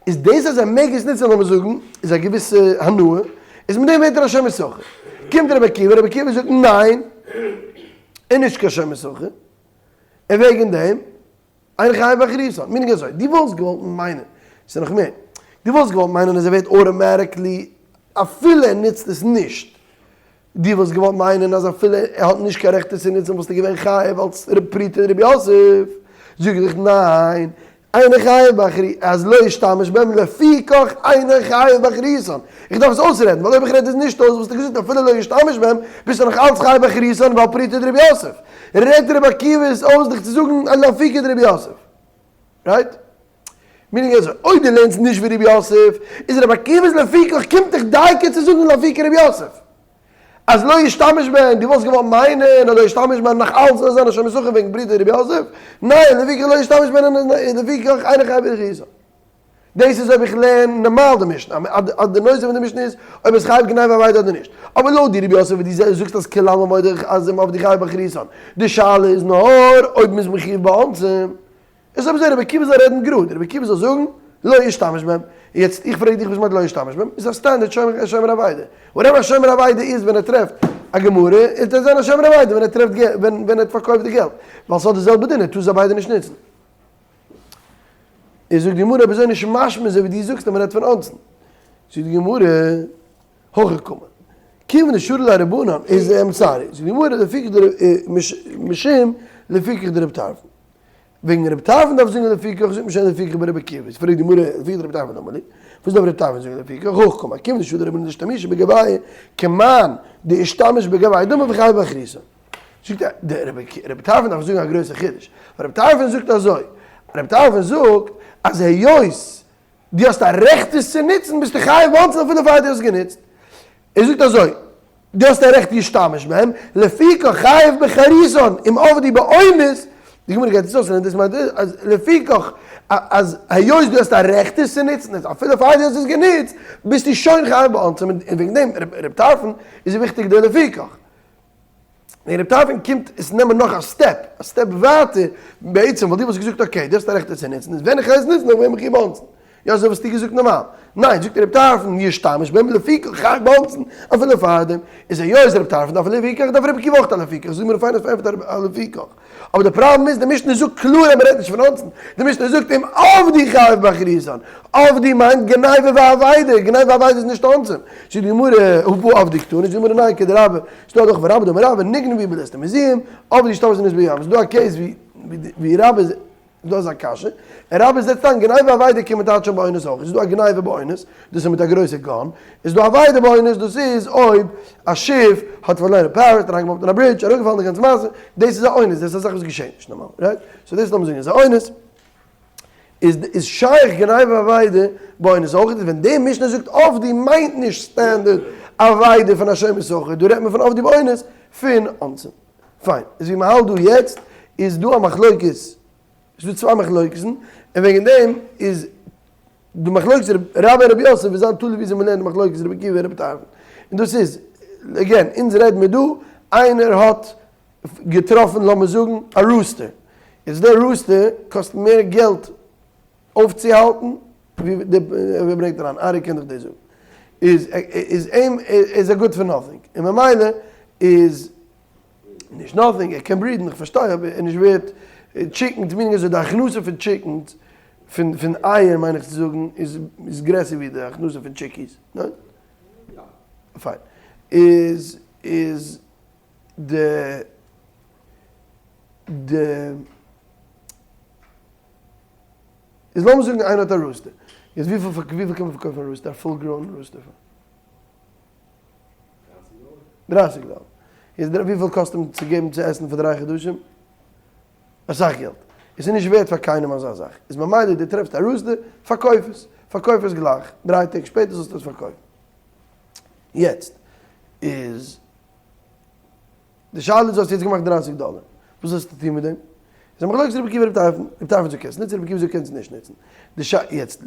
איז דאס אז ער מעג עס נוצן לאמיר זאגן, איז א געוויסע הנאה, איז מיט דעם ווערט ער א שומר שכר. קומט רבי עקיבא, רבי עקיבא זאגט ניין, ער איז נישט קיין שומר שכר, און וועגן דעם, אינו חייב באחריותן. meaning אזוי, דו וואלסט געוואלט מיינען, ס'איז נאך מער, דו וואלסט געוואלט מיינען אז ער ווערט automatically אפילו ער נוצט עס נישט, דו וואלסט געוואלט מיינען אז אפילו ער האט נישט קיין רעכט עס צו נוצן וואלסטו געווען חייב אלס פרוטה דרבי יוסף, זאג איך ניין, אינו חייב באחרי אז לא ישתמש בהם לפיכך אינו חייב באחריותן, איך דארף עס אויסרעדן ווייל אויב איך רעד עס נישט אויס וואלסטו געזאגט אפילו לא ישתמש בהם ביסטו נאך אלץ חייב באחריותן ווייל פרוטה דרבי יוסף, רעדט רבי עקיבא עס אויס דיך צו זאגן אז לאפוקי דרבי יוסף. right? meaning אזוי, אויב דו לערנסט נישט ווי רבי יוסף, איז רבי עקיבא'ס לפיכך קומט דיך דייקא צו זאגן לאפוקי רבי יוסף. אז לא ישתמש בהן, דו וואלסט געוואלט מיינען אז לא ישתמש בהן נאך אלץ זאל זיין א שומר שכר וועגן פרוטה דרבי יוסף? ניין, לפיכך לא ישתמש בהן און לפיכך אינו חייב באחריותן. דאס איז אויב איך לערן נארמאל די משנה, אז די נושא פון די משנה איז אויב עס חייב גניבה ואבידה אדער נישט. אבער לויט דיר רבי יוסף וואס דו זאגסט אז כולי עלמא מודה אז הם עבדי חייב באחריותן, די שאלה איז נאר אויב מ'איז מחיוב באונסין. איז אויב אזוי רבי עקיבא זאל רעדן גראד, רבי עקיבא זאל זאגן לא ישתמש בהם, יעצט איך פרעג דיך וואס מיינט לא ישתמש בהם, איז א standard שומר אבידה, whatever א שומר אבידה איז ווען ער טרעפט. א גמרא, איז ער זיין א שומר אבידה ווען ער טרעפט געלט, ווען ער האט פארקויפט די געלט, ווייל ס'האט די זעלבע דין, ער טאר זיי ביידע נישט נוצן. איז זאגט די גמרא, אויב אזוי נישט משמע אזוי ווי דו זאגסט אז מ'רעדט פון אונסין. זאגט די גמרא, הכי קאמר, כיוון דשרו ליה רבנן איז איים סארי, זאגט די גמרא, לפיכך דרב משום לפיכך דרב טרפון. וועגן רב טרפון דארף זאגן לפיכך, זאגט מען שוין לפיכך ברבי עקיבא, איז פרעגט די גמרא, לפיכך דרב טרפון למה לי? וואס דארף רב טרפון זאגן לפיכך? הכי קאמר, כיוון דשרו ליה רבנן דאשתמושי בגוייהו כמאן דאשתמש בגוייהו דמי וחייב באחריותן. זאגט ער, דער רבי טרפון דארף זאגן א גרויסע חידוש, ווייל רבי טרפון זאגט אזוי, רבי טרפון זאגט אז היות דו האסט א רעכט עס צו נוצן ביסטו חייב באונסין אפילו פאר דו האסט גענוצט, ער זאגט אזוי, דו האסט א רעכט להשתמש בהם, לפיכך חייב בחרותן אם אבדו באונס, די גמרא גייט עס אויסלערנען, דאס מיינט אז לפיכך אז היות דו האסט א רעכט עס צו נוצן, איז אפילו פאר דו האסט עס גענוצט ביסטו שוין חייב באונסין, און וועגן דעם ר' טרפון איז וויכטיג די לפיכך. און רב טרפון קומט עס נעמען נאך א step, א step ווייטער, בעצם וואלט דו וואלסט געזאגט okay, דו האסט א רעכט עס צו נוצן, איז ווען איך גיי עס נוצן וועל איך מיך באונסן. יא אזוי וואלסטו געזאגט נארמאל. ניין, זאגט רב טרפון, ישתמש בהם לפיכך חייב באונסן אפילו פארדעם, איז היות רב טרפון דארף לפיכך דארף רבי עקיבא אויך א לפיכך, זאג מיר פיין אז פארענטפערט א לפיכך. אבער די פראבלעם איז די משנה זאגט קלאר אז מ'רעדט נישט פון אונסן, די משנה זאגט אם אבדו חייב באחריותן, אבדו מיינט גניבה ואבידה, גניבה ואבידה איז נישט אונסים, זאגט די גמרא הא בהא אבדו קתני, זאגט די גמרא ניין כדרבה, ס'דא דאך ורבה דאמר רבה נגנבו בליסטים מזויים, אבדו השתמשו בהם בים, ס'דא א case ווי רבה איז דא אזא קשיא, און רבה זעצט איין גניבה ואבידה קען מען טייטשען באונס אויך, איז דא א גניבה באונס, דאס איז מיט א גרויסע gun, איז דא אבידה באונס, דאס איז אויב א שיף האט פארלוירען power, האט אריינגעבאמפט אין א bridge, אראפגעפאלן די גאנצע מעשה, דאס איז א אונס, דאס איז א זאך וואס געשעט נישט נארמאל, right? so דאס לאמיר זאגן איז א אונס, איז איז שייך גניבה ואבידה באונס אויך, איז ווען די משנה זאגט אבדו מיינט נישט standard אבידה פון א שומר שכר, דא רעדט מען פון אבדו באונס פון אונסים. פיין, איז ווי מ'האלט דא יעצט איז דא א מחלוקת, ס'איז דא צוויי מחלוקת'ן, און וועגן דעם איז די מחלוקת רבה און רב יוסף וועט זיין תלוי וויאזוי מ'לערנט די מחלוקת רבי עקיבא און רבי טרפון, און דאס איז, again, אונז רעד מיר דא, איינער האט געטראפן לאמיר זאגן א rooster, איז דער rooster קאסט מער געלט אויפצוהאלטן ווי די ווער ברענגט אריין ארי קען דאך דאס זאגן איז איז אים איז ער good for nothing און ממילא איז נישט nothing ער קען breed ן איך פארשטיי אבער ער איז נישט ווערט chickens meaning אזוי די הכנסה פון chickens פון פון אייער מיין איך צו זאגן איז איז גרעסער ווי די הכנסה פון chickies ניין? פיין איז איז די די איז לאמיר זאגן איינער האט א rooster, יעצט וויפיל וויפיל קען מען פארקויפן א rooster, א full grown rooster פאר? דרייסיג דאלער. יעצט וויפיל קאסט אים צו געבן צו עסן פאר דריי חדשים? אסאך געלט. עס איז נישט ווערט פאר קיינעם אזא זאך. איז ממילא דו טרעפסט א rooster, פארקויף עס. פארקויף עס גלייך. דריי טעג שפעטער זאלסטו עס פארקויפן. יעצט איז. די שאלה איז האסט יעצט געמאכט דרייסיג דאלער, וואס זאלסטו טון מיט דעם? איז א מחלוקת רבי עקיבא רבי טרפון, רבי טרפון זאגט קענסט נוצן, רבי עקיבא זאגט קענסט נישט נוצן. די שאלה יעצט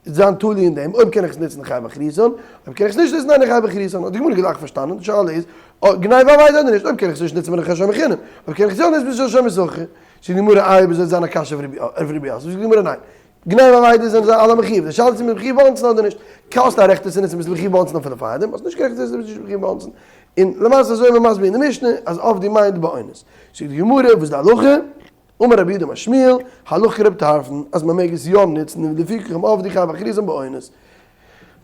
איז זיין תלוי אין דעם אויב קען איך עס נוצן חייב באחריותן, אויב קען איך עס נישט נוצן אינו חייב באחריותן, האט די גמרא גלייך פארשטאנען, די שאלה איז גניבה ואבידה אדער נישט, אויב קען איך עס נישט נוצן בין איך א שומר חינם, אויב קען איך עס יא נוצן בין איך א שומר שכר. זאגט די גמרא איי אויב אזוי וועט זיין א קשיא אויף רבי יוסף, זאגט די גמרא ניין, גניבה ואבידה זענען זיי אלע מחיוב, די שאלה איז צו מ'איז מחיוב באונסן אדער נישט, האסט א רעכט עס צו נוצן ביסט מחיוב באונסן אפילו פארדעם, האסט נישט קיין רעכט עס צו נוצן ביסט נישט מחיוב באונסן, און למעשה אזוי איז מען מסביר אין די משנה אז אבדו מיינט באונס. זאגט די גמרא וואס איז די הלכה? אמר רב יהודה אמר שמואל, הלכה כרבי טרפון אז מען מעג עס יא נוצן און לפיכך אם אבדו חייב באחריותן באונס.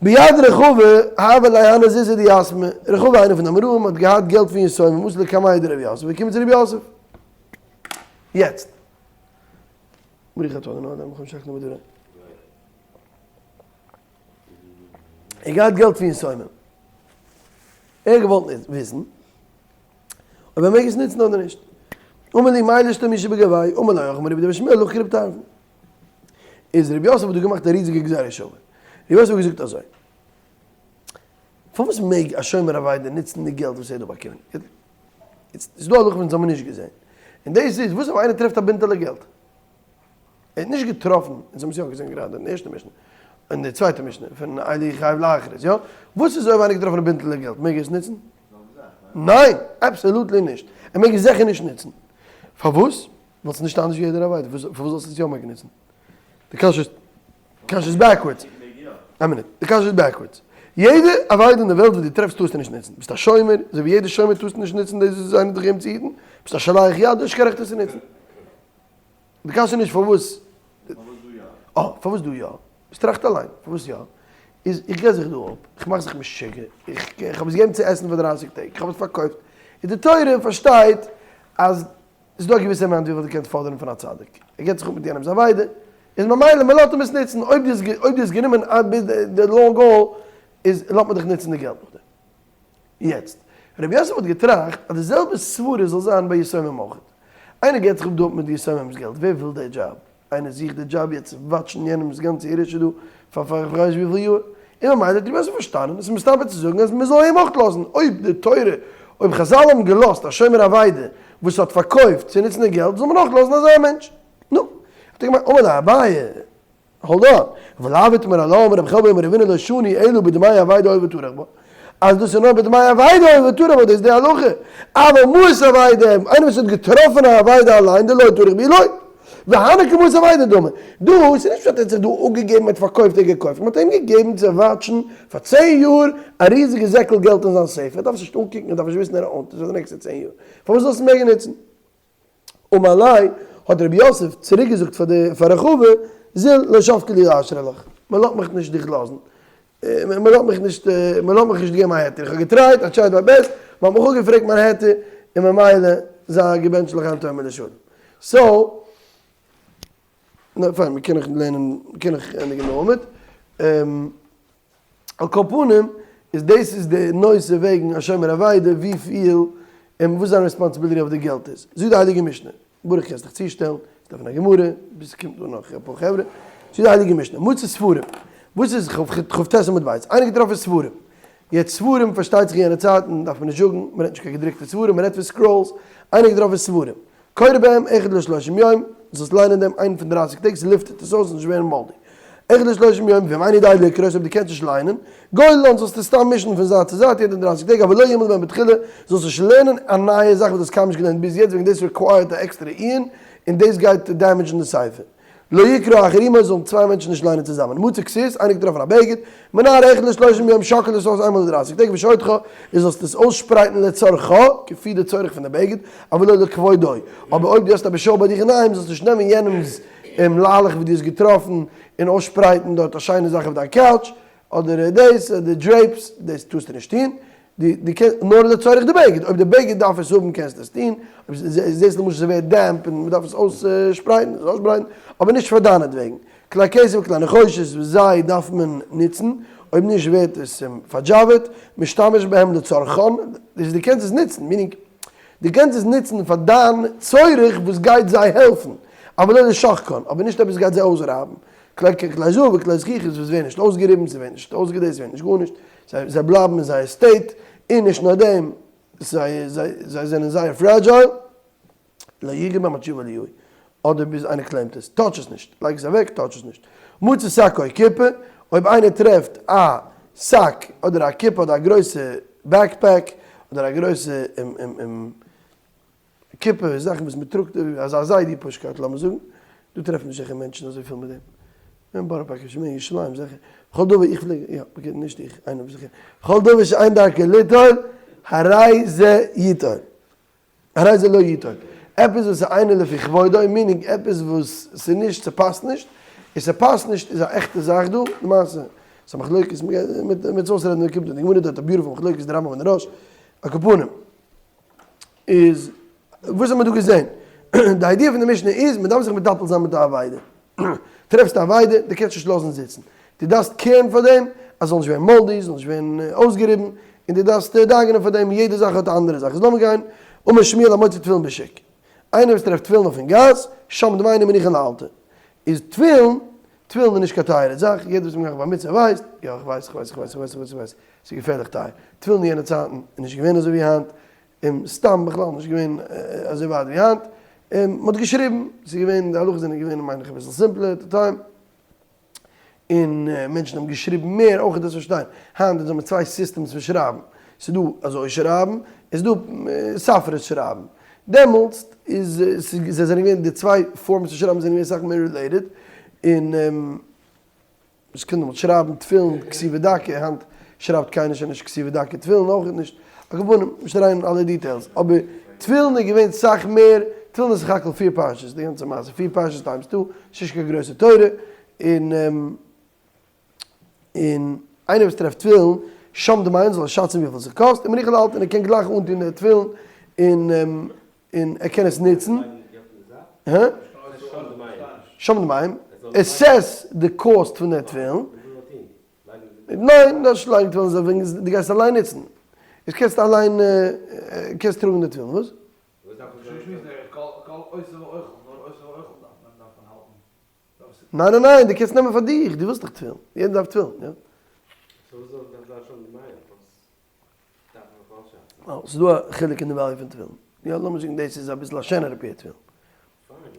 ביד רחבה הוה ליה הנהו זוזי דיתמי, רחבה איינער פון די אמוראים האט געהאט געלט פון יתומים אתא לקמיה דרב יוסף, געקומען צו רב יוסף. יעצט. ברוך אתה ה' אדוני מלך שהחיינו בדורו. ער געהאט געלט פון יתומים. ער האט געוואלט וויסן אויב ער מעג עס נוצן אדער נישט. אמר ליה מהו לאשתמושי בגוייהו, אמר ליה הכי אמר רב יהודה אמר שמואל הלכה כרבי טרפון. איז רבי יוסף האט דא געמאכט א ריזיגע גזירה שווה. רבי יוסף האט געזאגט אזוי. פארוואס מעג א שומר אבידה נוצן די געלט וואס ער האט דא באקומען? איצט איז דא א הלכה וואס אונז האבן נישט געזען. און דאס איז, וואס אויב איינער טרעפט א בינטעלע געלט? ער האט נישט געטראפן, אונז האבן עס יא געזען גראדע אין די ערשטע משנה, אין די צווייטע משנה פון אלו חייב לאחריות, יא? וואס איז אויב איינער געטראפן א בינטעלע געלט, מעג ער עס נוצן? ניין! absolutely נישט! ער מעג עס זיכער נישט נוצן. פארוואס? ווייל ס'איז נישט אנדערש ווי יעדער אבידה, פארוואס זאלסטו עס יא מעגן נוצן? די קשיא איז, קשיא איז backwards. א מינוט, די קשיא איז backwards. יעדע אבידה אין די וועלט וואס דו טרעפסט טארסטו נישט נוצן. ביסט א שומר, אזוי ווי יעדע שומר טארסטו נישט נוצן דאס וואס איינער האט דיך געגעבן צו היטן. ביסט א שולח יד, האסט נישט קיין רעכט עס צו נוצן. די קשיא איז נישט פארוואס. פארוואס דא יא? אה, פארוואס דא יא? עס טראכט אליין, פארוואס יא? איז איך גיב זיך דא אפ, איך מאך זיך משוגע, איך איך האב עס געגעבן צו עסן פאר דרייסיג טעג, איך האב עס פארקויפט, איז די תורה פארשטייט אז ס'איז דא א געוויסע amount וויפיל דו קענסט פאדערן פון א צדיק, ער גיבט זיך אפ מיט יענעמ'ס אבידה, איז ממילא מען לאזט אים עס נוצן, אויב דו האסט אויב דו האסט גענומען ביז די long haul, איז לאזט מען דיך נוצן די געלט נאכדעם. יעצט, רבי יוסף האט געטראכט אז די זעלבע סברה זאל זיין ביי יתומים אויך. איינער געבט זיך אפ דא אפ מיט די יתומים'ס געלט, ווער וויל די דזשאב? איינער זוכט די דזשאב יעצט צו וואטשן יענעמ'ס גאנצע ירושה דא פאר פאר איך ווייס וויפיל יאר, און ממילא האט רבי יוסף פארשטאנען עס איז מסתבר צו זאגן אז מען זאל אים אויך לאזן, אויב די תורה, אויב חזל האבן געלאזט א שומר אבידה וואס האט פארקויפט צו נוצן די געלט זאל מען אויך לאזן אזא מענטש. נו, האט ער געמאכט אמר ליה אביי, hold on, ולאו איתמר עלה אמר רבי חלבו אמר רב הונא לא שנו אלא בדמי אבידה הואיל וטרח בה, אז דאס איז נאר בדמי אבידה הואיל וטרח בה, דאס איז די הלכה, אבל מעות אבידה, איינער וואס האט געטראפן א אבידה אליין דלא טרח בהו לא, והני כמעות אבידה דמי, דא איז נישט פשט ער האט זיך דא אפגעגעבן ער האט פארקויפט ער האט געקויפט, מען האט אים געגעבן צו וואטשן פאר צען יאר א ריזיגע זעקל געלט אין זיין safe, ער דארף עס נישט אנקוקן ער דארף נישט וויסן ער own ט עס פאר די נעקסטע צען יאר, פארוואס זאלסטו מעגן נוצן? אמר ליה, האט רבי יוסף צוריק געזאגט פאר די פאר רחבה, זיל לא שבקי לי לאשרי לך, מען לאזט מיך נישט דיך לאזן, מען לאזט מיך נישט, מען לאזט מיך נישט געבן א היתר, איך האב געטרייט, I tried my best, מען האט מיך אפגעפרעגט מיין היתר, און ממילא זיי געבענטשט לחיים טובים ולשלום. so, נו פיין, מען קען נאך לערנען, מען קען נאך ענדיגן די עמוד. על כל פנים, איז דאס איז די נושא וועגן א שומר אבידה, וויפיל און וואס זיין responsibility אויף די געלט איז. זאגט די הייליגע משנה, ברוך קענסט דיך צושטעלן, ס'דא פון א גמרא, ביז ס'קומט דא נאך אפאר חברה, זאגט די הייליגע משנה, מצא ספרים, וואס איז כ"ט עמוד ב', איינער געטראפן ספרים, יעצט ספרים פארשטייט זיך אין יענע צייטן דארף מען נישט זאגן, מ'רעדט נישט קיין געדרוקטע ספרים, מ'רעדט פון scrolls, איינער געטראפן ספרים, קורא בהם אחד לשלושים יום, זאלסט ליינען דעם איין פון דרייסיג טעג, ס'לופטערט עס אויס, זאל נישט ווערן moldy. אחד לשלושים יום, ואם אינו יודע לקרות אויב דו קענסט נישט ליינען, גוללן, זאלסטו סתם מישן פון זייט צו זייט יעדע דרייסיג טעג, אבל לא ילמד בהם בתחילה, זאלסט נישט לערנען א נייע זאך וואס דו האסט קיינמאל נישט געלערנט ביז יעצט, וועגן דאס require ט א עקסטערע עיון, און דאס גייט damage ן די ספר. לא יקרא אחר עמו זאלן צוויי מענטשן נישט ליינען צוזאמען. מצא כסות, איינער געטראפן א בגד, מנערה אחד לשלושים יום שאקל עס אויס איינמאל אין דרייסיג טעג ושוטחה, און זאלסט עס אויסשפרייטן לצרכה, כפי די צורך פון די בגד, אבל לא לכבודו. אבער אויב דו האסט א בשעה ביי דיך אינדערהיים זאלסטו נישט נעמען יענעמ'ס ליילעך וואס דו האסט געטראפן און אויסשפרייטן דארט א שיינע זאך אויף דיין couch, אדער דאס, אדער drapes, דאס טארסטו נישט טון, דו דו קענסט נאר לצורך די בגד, אויב די בגד דארף עס האבן קענסטו עס טון, אויב זעסט למשל ס'ווערט damp און מ'דארף עס אויסשפרייטן, זאלסט אויסשפרייטן, אבער נישט פאר דיינעטוועגן. כלי כסף וכלי נחושת וואס זיי דארף מען נוצן, אויב נישט ווערט עס פארדזשאוועט, משתמש בהם לצרכן, דאס דו קענסט עס נוצן, meaning דו קענסט עס נוצן פאר דיין צורך וואס גייט זיי העלפן, אבל לא לשחקן, אבער נישט עפעס גייט זיי אויסרייבן. כלי זהב וכלי זכוכית וואס ווערן נישט אויסגעריבן, ס'ווערט נישט אויסגעדעסט, ס'ווערט נישט גארנישט, זיי בלייבן אין זייער state, און נישט נאר דעם, זיי זענען זייער fragile, לא יגע בהם עד שיבא אליהו, אדער ביז איינער claim ט עס, touch עס נישט, לייג עס אוועק, touch עס נישט. מצא שק או קופה, אויב איינער טרעפט א שק אדער א קופה אדער א גרויסע backpack אדער א גרויסע קופה זאכן וואס מען טראגט אזא זיידי pushcart לאמיר זאגן, דא טרעפט מען נישט זעכער מענטשן אזויפיל מיט דעם, אין בארא פארק אפשר מער, אין ירושלים זיכער, כל דבר איך פלעג יא okay נישט איך איינער וואס איך קען, כל דבר שאין דרכו ליטול הרי זה יטול, הרי זה לא יטול, עפעס וואס איז אינו לפי כבודו, meaning עפעס וואס ס'איז נישט ס'פאסט נישט, און ס'פאסט נישט איז א עכטע זאך דא, למעשה ס'איז א מחלוקת, מ'וועט עס אויסרעדן ווען מ'קומט אן, די גמרא דארט א beautiful מחלוקת די רמב"ם און די רא"ש, על כל פנים. איז וואס האט מען דא געזען? די idea פון די משנה איז מען דארף זיך מטפל זיין מיט די אבידה. טרעפסט א אבידה, דו קענסט נישט לאזן זיצן. דו דארפסט care ן פאר דעם אז ס'זאל נישט ווערן moldy, ס'זאל נישט ווערן אויסגעריבן, און דו דארפסט דאגה'נען פאר דעם, יעדע זאך האט א אנדערע זאך. איז לאמיר גיין, אמר שמואל המוצא תפילין בשוק. איינער וואס טרעפט תפילין אויפן גאס, שם דמינו מניחן לאלתר. איז תפילין, תפילין איז נישט קיין טייערע זאך, יעדער וואס איז געגאנגען בר מצוה ווייסט, יא איך ווייס, איך ווייס, איך ווייס, איך ווייס, איך ווייס, ס'איז געפערליך טייער. תפילין אין יענע צייטן איז נישט געווען אזוי ווי היינט, און סתם בכלל נישט געווען אזוי ווייט ווי היינט, און מ'האט געשריבן, ס'איז געווען, די הלכות זענען געווען מיין איך אביסל simpler at the time, און מענטשן האבן געשריבן מער, אויך דאס פארשטיין, היינט אונז האבן מיר צוויי systems פון שרייבן, ס'איז דא אזוי שרייבן, און ס'איז דא ספרות שרייבן, דעמאלטס איז, זיי זענען געווען, די צוויי forms פון שרייבן זענען געווען אסאך מער related, און. וואס קען דעמאלט שרייבן תפילין כתיבה דקה, היינט. שרייבט קיינער שוין נישט כתיבה דקה תפילין אויך נישט, על כל פנים, נישט אריין אין אלע details, אבער תפילין איז געווען סאך מער, תפילין איז סך הכל פיר פרשות, די גאנצע מעשה, פיר פרשות times two, ס'נישט קיין גרויסע תורה, און און איינער וואס טרעפט תפילין, שם דמיין זאל ער שאצן וויפיל ס'קאסט, און מניח לאלתר און ער קען גלייך אנטון די תפילין, און און ער קען עס נוצן. הא? שם דמיין, assess די cost פון די תפילין. ניין, דארפסט נישט לייגן תפילין זיי וועגן דו גייסט אליין נוצן. איז קענסט אליין קענסט טראגן די תפילין, וואס? ניין ניין ניין, דו קענסט נעמען פאר דיך, דו ווילסט דאך תפילין, יעדער דארף תפילין, יא. ס'איז דא א חילוק אין די value פון תפילין, יא לאמיר זאגן דאס איז אביסל א שענערע pair תפילין,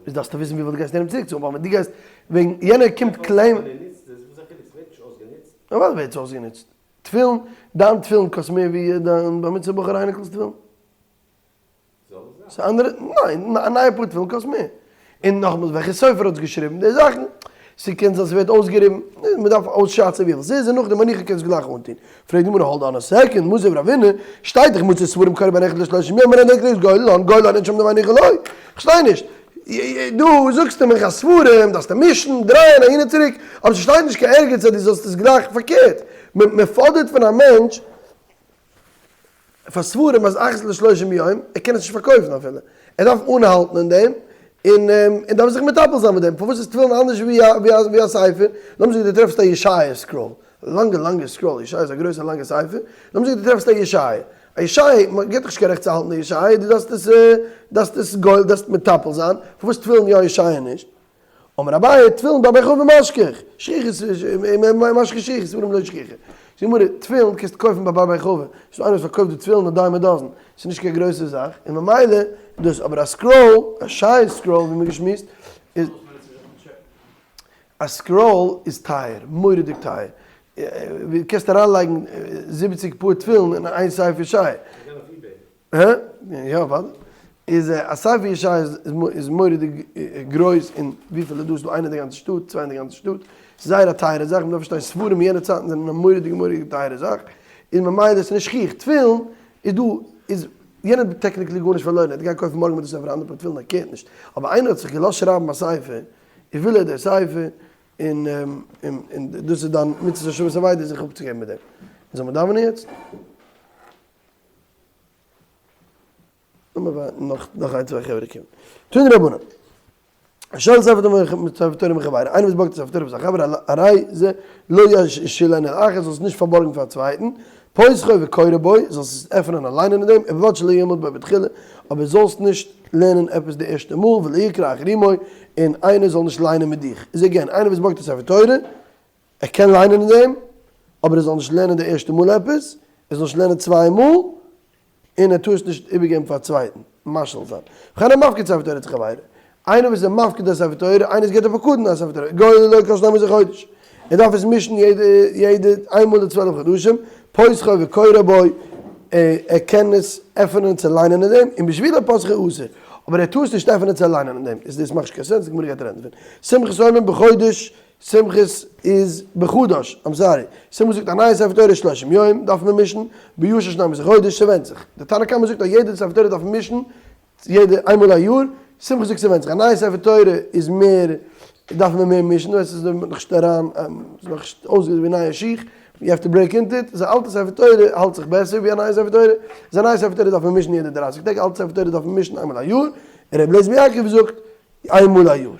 איז דארפסטו וויסן וויפיל דו גייסט יענעם צוריק צאלן, ווייל ווען דו גייסט, ווען יענער קומט claim ן. אוודאי ווערט עס אויסגענוצט, תפילין, דיין תפילין קאסט מער ווי דיין בר מצוה בחור אייניקל'ס תפילין. ס'איז אנדערע, ניין, א נייע פאר תפילין קאסט מער. און נאכאמאל וועלכע סופר האט עס געשריבן די זאכן, ס'קען זיין ס'ווערט אויסגעריבן, מ'דארף אויסשאצן וויפיל ס'איז און נאכדעם מניחא קענסט גלייך אנטון. פרעגט די גמרא hold on a second, מתיב רבינא, שטייט דאך מצא ספרים קורא בהן אחד לשלושים יום והן נקראות גוללן, גוללן אין שם דבר מניחא לא. כ'שטיי נישט. דא זאגסטו מיך אז ספרים דארפסטו מישן, דרייען אהין און צוריק, אבער ס'שטייט נישט קיין ערגעץ אז דו זאלסט עס גלייך פארקערט. מ'פאדערט פון א מענטש פאר ספרים אז אחת לשלושים יום, ער קען עס נישט פארקויפן אפילו, ער דארף אנהאלטן אין דעם, און און דארף זיך מטפל זיין מיט דעם, פארוואס איז תפילין אנדערש ווי א ווי א ספר, לאמיר זאגן דו טרעפסט א ישעיה scroll, לאנגע לאנגע scroll, ישעיה איז א גרויסע לאנגע ספר, לאמיר זאגן דו טרעפסט א ישעיה, א ישעיה, מען גיבט דיך נישט קיין רעכט צו האלטן די ישעיה, דו דארפסט עס דארפסט עס גואל, דארפסט מטפל זיין, פארוואס תפילין יא ישעיה נישט? אמר אביי, תפילין בארבע משכח, שכיח משכח שכיח, ספרים לא שכיחי. זאגט די גמרא, תפילין קענסטו קויפן ביי ברבי חוה, ס'איז דא איינער וואס פארקויפט די תפילין א dime a dozen, ס'איז נישט קיין גרויסע זאך, און ממילא דאס, אבער א scroll, א שיין scroll ווי מ'האט געשמועסט, איז, א scroll איז טייער, מורא'דיג טייער, ווי קענסט אריינלייגן זיבעציג פאר תפילין אין איין ספר ישעיה. הא? יא אוודאי. איז א ספר ישעיה איז מורא'דיג גרויס און וויפיל איז דא? ס'איז דא איינער אין די גאנצע שטאט, צוויי אין די גאנצע שטאט. ס'איז זייער א טייערע זאך, מ'דארף פארשטיין ספרים אין יענע צייטן זענען א מורא'דיג מורא'דיג טייערע זאך, און ממילא איז נישט שכיח. תפילין איז דא, איז יענער האט technically גארנישט פארלוירן, ער וועט גיין קויפן מארגן מיט די ספר אנדערע פאר תפילין, ער care ט נישט. אבער איינער האט זיך געלאזט שרייבן א ספר, איז וויל ער דער ספר, און און דאס איז דיין מצות השבת אבידה זיך אפצוגעבן מיט דעם. זאל מען דאווענען יעצט? לאמיר ווארטן נאך נאך איין צוויי חברה קומען. תנו רבנן. השואל ספר תורה ספר תורה מחבירו, איינער וואס בארגט א ספר תורה פון זיין חבר, הרי זה לא ישאילנו לאחר, זאלסט עס נישט פארבארגן פאר א צווייטן, פותחו וקורא בו, זאלסט עס עפענען און ליינען אין דעם, ובלבד שלא ילמד בו בתחילה, אבער זאלסט נישט לערנען עפעס די ערשטע מאל, ולא יקרא אחר עמו, און איינער זאל נישט ליינען מיט דיך. איז again, איינער וואס בארגט א ספר תורה, ער קען ליינען אין דעם, אבער ער זאל נישט לערנען די ערשטע מאל עפעס, ער זאל נישט לערנען צוויי מאל, און ער טאר עס נישט איבערגעבן פאר א צווייטן, משאיל זיין. וכן המפקיד ספר תורה אצל חברו, איינער וואס איז מפקיד א ספר תורה, איינער וואס געבט א פקדון א ספר תורה, גוללו כל שנים עשר חודש, ער דארף עס מישן יעדע יעדע איינמאל אין 12 חדשים, פותחו וקורא בו, ער קען עס עפענען צו ליינען אין דעם, און בשבילו פתחו אסור, אבער ער טאר עס נישט עפענען צו ליינען אין דעם, איז דאס מאכט נישט קיין sense, די גמרא גייט רעדן דערפון. סומכוס אומר בחודש סומכוס איז בחדש, I'm sorry, סומכוס זאגט א נייע ספר תורה שלושים יום דארף מען מישן, בישן שנים עשר חודש, ס'ווענדט זיך, די תנא קמא זאגט אז יעדע ספר תורה דארף מען מישן יעדע איינמאל א יאר, סומכוס זאגט ס'ווענדט זיך, א נייע ספר תורה איז מער דארף מען מער מישן, ווייל ס'איז נאכנישט אריין, ס'איז נאכנישט אויסגעזען ווי נייע שיך, you have to break into it, איז א אלטע ספר תורה האלט זיך בעסער ווי א נייע ספר תורה, איז א נייע ספר תורה דארף מען מישן יעדע דרייסיג טעג, אלטע ספר תורה דארף מען מישן איינמאל א יאר, און ר' אליעזר בן יעקב זאגט איינמאל א יאר.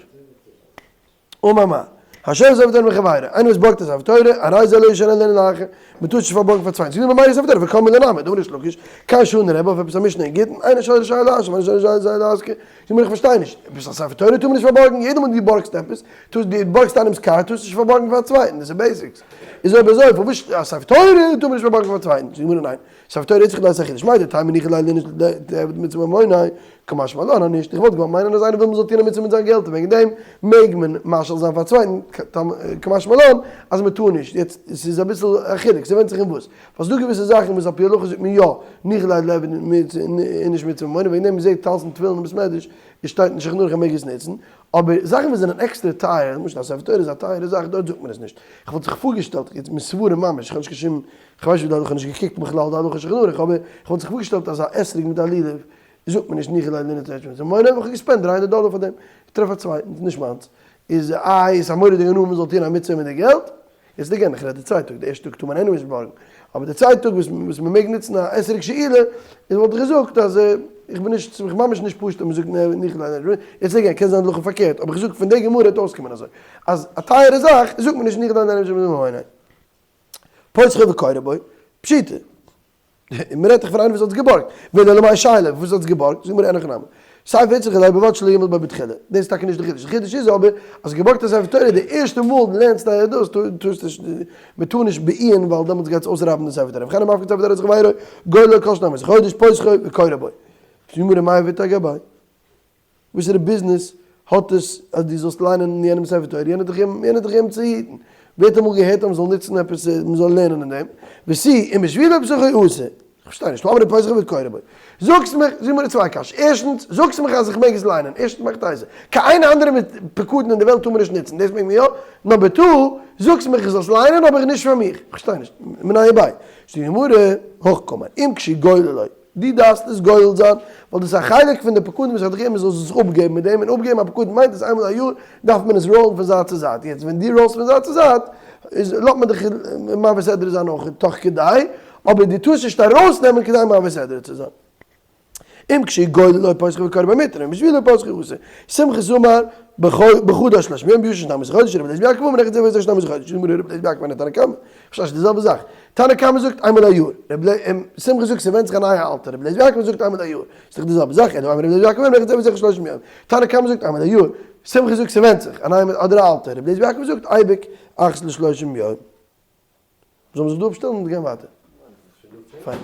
אמר מר. השואל ספר תורה מחבירו, איינער וואס בארגט א ספר תורה, הרי זה לא ישאילנו לאחר, מען טאר עס נישט פארבארגן פאר צווייטן, זאגט די גמרא מאי ספר תורה וכל מילי נמי, דאמר ריש לקיש, כן שנה רבי אויף עפעס א משנה אין גיטין, אינו שואל רשאי להשאיל ואינו שואל רשאי להשכיר, זאגט די גמרא איך פארשטיי נישט, עפעס א ספר תורה טאר מען נישט פארבארגן, יעדע מאל דו בארגסט עפעס, טארסט דו בארגסט איינעמס קאר טארסט נישט פארבארגן פאר א צווייטן, דאס איז basics, איז אויב אזוי פארוואס א ספר תורה טאר מען נישט פארבארגן פאר א צווייטן, זאגט די גמרא ניין, ספר תורה איצטריך ליה חידוש מהו דתימא ניחא ליה לאיניש דעביד מצוה בממוניה, קא משמע לן אז נישט, איך וואלט געוואלט מיינען אז איינער וויל מען זאל טון א מצוה מיט זיין געלט און וועגן דעם מעג מען משאיל זיין פאר א צווייטן. קא משמע לן אז מען טאר נישט, יעצט ס'איז אביסל א חילוק, ס'ווענדט זיך אין וואס, ווייל ס'דא געוויסע זאכן וואס על פי הלכה זאגט מען יא, ניחא ליה לעבד איניש מצוה ממונא, וועגן דעם מ'זעט טלית און תפילין אין בית מדרש, עס שטייט אין שולחן ערוך אז מ'מעג עס נוצן, אבער זאכן וואס זענען עקסטער טייער, למשל א ספר תורה איז א טייערע זאך, דארט זאגט מען עס נישט. איך וואלט זיך פארגעשטעלט, יעצט מסברה ממש, איך האב נישט קיין שום, איך ווייס נישט ווי די הלכה, נישט געקוקט בכלל די הלכה אין שולחן ערוך, אבער איך וואלט זיך פארגעשטעלט אז א אתרוג מיט א לולב זאגט מען נישט ניחא ליה לאיניש מצוה ממונא, איך האב געספענדט 300 דאלער פאר דעם, איך טרעף א צווייטן, ס'איז נישט מיינס, איז איי איז א מורא'דיגע נאמען מ'זאל טון א מצוה מיט די געלט, יעצט again, איך רעד די צווייטע טאג, די ערשטע טאג טאר מען anyways נישט בארגן, אבער די צווייטע טאג וואס וואס מען מעג נוצן א אתרוג שאולה, איז וואלט איך געזאגט אז איך בין נישט, ס'איז מיך ממש נישט פשוט אז מ'זאגט ניחא ליה לאיניש, יעצט again, קען זיין די הלכה פארקערט, אבער איך זאג פון די גמרא וועט אויסקומען אזוי, אז א טייערע זאך זאגט מען נישט ניחא ליה לאיניש ממונא. פותחו וקורא בו, פשיטא. און מ'רעדט דאך פון איינער וואס האט עס געבארגט, ואלא למאי שאלה, וואס האט עס געבארגט, זאג מיר אין הכי נמי. ספר איצטריך ליה ובלבד שלא ימעיט בו בתחילה. דאס איז טאקע נישט די חידוש, די חידוש איז אבער אז געבארגט א ספר תורה די ערשטע מאל דו לערנסט א דאס טארסט נישט, מען טאר נישט בעיון ווייל דעמאלטס גייט עס אויסרייבן די ספר תורה, וכן המפקיד ספר תורה אצל חברו גוללו כל שנים עשר חודש פותחו וקורא בו. זאגט די גמרא מאי עבידתיה גביה. וואסערע ביזנעס האט עס אז דו זאלסט ליינען אין יענעם ספר תורה, יענער האט דיך געגעבן צו היטן, ווער האט אמאל געהערט אז מען זאל נוצן עפעס מען זאל לערנען אין דעם, ותו אם בשבילו פתחו אסור, איך פארשטיי נישט, האמרי פותחו וקורא בו, זאגסט מיך, זאג מיר צוויי קשיות, ערשטנס, זאגסט מיך אז איך מעג עס ליינען, ערשטנס מאכט אייזער, קיין איין אנדערע מיט פקדון אין די וועלט טאר מען נישט נוצן, דאס מעג מען יא, number two, זאגסט מיך איך זאל עס ליינען אבער נישט פאר מיך, איך פארשטיי נישט, מנין ביי, זאגט די גמרא, הכי קאמר, אם כשהוא גוללו. דו דארפסט עס גולל זיין, ווייל דאס איז א חלק פון די פקדון וואס איך האב דיך געגעבן מען זאל זיך אפגעבן מיט דעם, און אפגעבן א פקדון מיינט אז איינמאל א יאר דארף מען עס ראלן פון זייט צו זייט, יעצט ווען דו ראלסט פון זייט צו זייט איז לאזט מען דיך מעביר סדרה זיין אויך תוך כדי, אבער דו טארסט נישט ארויסנעמען כדי מעביר סדרה צו זיין. אם כשהוא גוללו פותחו וקורא בו מותר, אם בשבילו פותחו אסור. סומכוס אמר בחדש שלשים יום בישן שנים עשר חודש, רבי אליעזר בן יעקב אמר נכנס לבית שנים עשר חודש, רבי אליעזר בן יעקב אינו תנא קמא. פארשטייסט די זעלבע זאך. תנא קמא זאגט איינמאל א יאר. רבי סומכוס זאגט ס'ווענדט זיך א נייע אלטע. רבי אליעזר בן יעקב זאגט איינמאל א יאר. ס'איז דאך די זעלבע זאך. אלא אמר רבי אליעזר בן יעקב אומר נכנס לבית שלושים יום. תנא קמא זאגט איינמאל א יאר. סומכוס זאגט ס'ווענדט זיך א נייע אדער א אלטע. רבי אליעזר בן יעקב זאגט אייביג אחת לשלושים יום. זאל מען זיך דא אפשטעלן און גיין ווייטער? פיין.